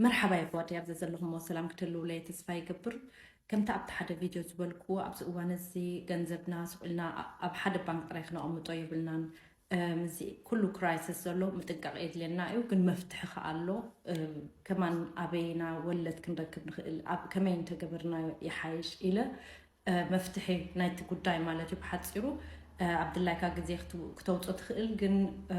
መርሓባ የሕዋተይ፣ ኣብ ዘዘለኹሞ ሰላም ክትህልውለይ ተስፋ ይገብር። ከምቲ ኣብቲ ሓደ ቪድዮ ዝበልክዎ፣ ኣብዚ እዋን እዚ ገንዘብና ስቕ ኢልና ኣብ ሓደ ባንክ ጥራይ ክነቐምጦ የብልናን። እም፣ እዚ ኩሉ ክራይሲስ ዘሎ ምጥንቃቕ የድልየና እዩ፣ ግን መፍትሒ ከኣ ኣሎ። እም፣ ከማን ኣበይና ወለድ ክንረክብ ንኽእል፣ ኣብ ከመይ እንተገበርና ይሓይሽ ኢለ፣ እ፣ መፍትሒ ናይቲ ጉዳይ ማለት እዩ ብሓጺሩ። እ፣ ኣብ ድላይካ ግዜ ክት-፣ ክተውጾ ትኽእል፣ ግን፣ እ፣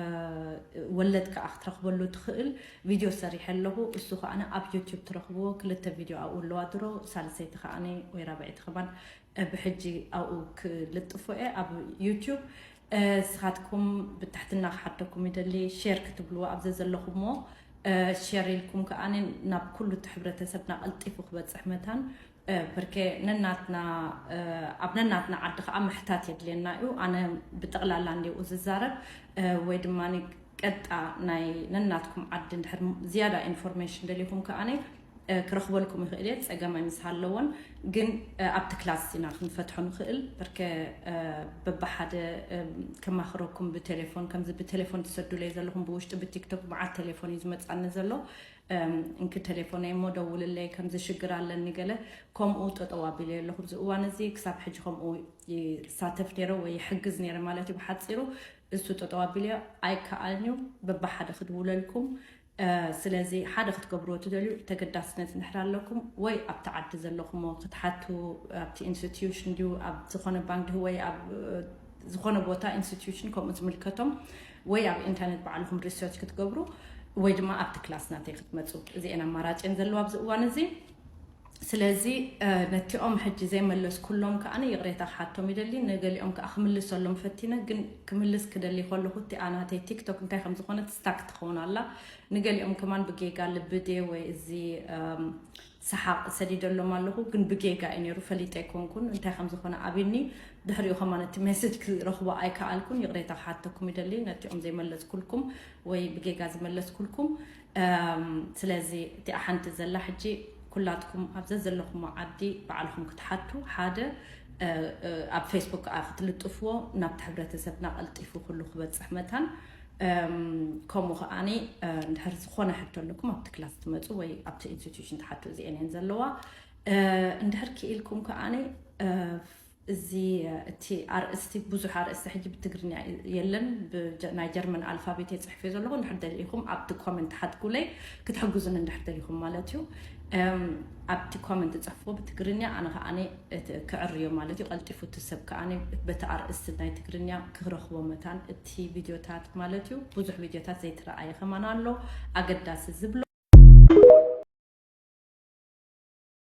ወለድ ከኣ ክትረኽበሉ ትኽእል። ቪድዮ ሰሪሐ ኣለኹ፣ እሱ ከኣ ኣብ ዩቲዩብ ትረኽብዎ። ክልተ ቪድዮ ኣብኡ ኣለዋ ድሮ፣ ሳልሰይቲ ከኣ ወይ ራብዐይቲ ከማን፣ እ፣ ብሕጂ ኣብኡ ክልጥፎ እየ ኣብ ዩቲዩብ። እ፣ ንስኻትኩም ብትሕትና ክሓተኩም ይደሊ፣ ሼር ክትብልዎ ኣብ ዘዘለኹሞ፣ እ፣ ሼር ኢልኩም ከኣ ናብ ኩሉ እቲ ሕብረተሰብና ቀልጢፉ ክበጽሕ መታን፣ እ፣ ብርኬ ነናትና፣ እ፣ ኣብ ነናትና ዓዲ ከኣ ምሕታት የድልየና እዩ። ኣነ ብጠቕላላ እንዲኡ ዝዛረብ፣ እ፣ ወይ ድማ ቀጣ ናይ ነናትኩም ዓዲ እንድሕር ዝያዳ ኢንፎርሜሽን ደሊኹም ከኣ፣ እ፣ ክረኽበልኩም ይኽእል እየ፣ ጸገም ኣይምስ ሃለዎን። ግን፣ እ፣ ኣብቲ ክላስ ኢና ክንፈትሖ ንኽእል። ብርኬ፣ እ፣ በብሓደ፣ እ፣ ከማኽረኩም ብቴሌፎን፣ ከምዚ ብቴሌፎን ትሰዱለይ ዘለኹም ብውሽጢ ብቲክቶክ መዓት ቴሌፎን እዩ ዝመጻኒ ዘሎ። እም፣ እንኪ ቴሌፎነይ እሞ ደውልለይ፣ ከምዚ ሽግር ኣለኒ ገለ፣ ከምኡ ጠጠው ኣቢለ ኣለኹ። ኣብዚ እዋን እዚ ክሳብ ሕጂ ከምኡ ይሳተፍ ነይረ ወይ ይሕግዝ ነይረ ማለት እዩ ብሓጺሩ። እሱ ጠጠው ኣቢለ ኣይከኣልን እዩ፣ በብሓደ ክድውለልኩም። እ፣ ስለዚ ሓደ ክትገብርዎ ትደልዩ ተገዳስነት እንድሕር ኣለኩም፣ ወይ ኣብቲ ዓዲ ዘለኹሞ ክትሓቱ፣ ኣብቲ ኢንስቲትዩሽን ድዩ፣ ኣብ ዝኾነ ባንክ ድዩ፣ ወይ ኣብ፣ እ፣ ዝኾነ ቦታ ኢንስቲትዩሽን ከምኡ ዝምልከቶም፣ ወይ ኣብ ኢንተርኔት ባዕልኹም ሪሰርች ክትገብሩ፣ ወይ ድማ ኣብቲ ክላስ ናተይ ክትመጹ። እዚኤን ኣማራጭን ዘለዋ ኣብዚ እዋን እዚ። ስለዚ፣ እ፣ ነቲኦም ሕጂ ዘይመለስኩሎም ከኣ ይቕሬታ ክሓቶም ይደሊ። ንገሊኦም ከኣ ክምልሰሎም ፈቲነ፣ ግን ክምልስ ክደሊ ከለኹ እቲኣ ናተይ ቲክቶክ እንታይ ከም ዝኾነት ስታክ ትኸውን ኣላ። ንገሊኦም ከማን ብጌጋ ልቢ ድየ ወይ እዚ፣ እም፣ ሰሓቕ ሰዲደሎም ኣለኹ፣ ግን ብጌጋ እዩ ነይሩ፣ ፈሊጠ ኣይኮንኩን፣ እንታይ ከም ዝኾነ ኣብኒ። ድሕሪኡ ከማን እቲ ሜሴጅ ክረኽቦ ኣይከኣልኩን፣ ይቕሬታ ክሓተኩም ይደሊ፣ ነቲኦም ዘይመለስኩልኩም ወይ ብጌጋ ዝመለስኩልኩም። እም፣ ስለዚ እቲኣ ሓንቲ ዘላ ሕጂ ኩላትኩም ኣብ ዘዘለኹሞ ዓዲ ባዕልኹም ክትሓቱ፣ ሓደ፣ እ፣ እ፣ ኣብ ፌስቡክ ከኣ ክትልጥፍዎ፣ ናብቲ ሕብረተሰብና ቀልጢፉ ኩሉ ክበጽሕ መታን። እም፣ ከምኡ ከኣኒ፣ እ፣ እንድሕር ዝኾነ ሕቶ ኣለኩም ኣብቲ ክላስ ትመጹ ወይ ኣብቲ ኢንስቲትዩሽን ትሓቱ፣ እዚኤን እየን ዘለዋ። እ፣ እንድሕር ክኢልኩም ከኣኒ፣ እ፣ እዚ፣ እ፣ እቲ ኣርእስቲ፣ ብዙሕ ኣርእስቲ ሕጂ ብትግርኛ የለን፣ ብጀ-፣ ናይ ጀርመን ኣልፋቤት እየ ጽሕፈ ዘለኹ። እንድሕር ደሊኹም ኣብቲ ኮመንት ሓትኩለይ ክትሕግዙን እንድሕር ደሊኹም ማለት እዩ። እም፣ ኣብቲ ኮመንት ጽሕፍዎ ብትግርኛ፣ ኣነ ከኣኒ እቲ ክዕርዮ ማለት እዩ። ቀልጢፉ እቲ ሰብ ከኣኒ በቲ ኣርእስቲ ናይ ትግርኛ ክረኽቦ መታን እቲ ቪድዮታት ማለት እዩ። ብዙሕ ቪድዮታት ዘይተረኣየ ከማን ኣሎ፣ ኣገዳሲ ዝብሎ።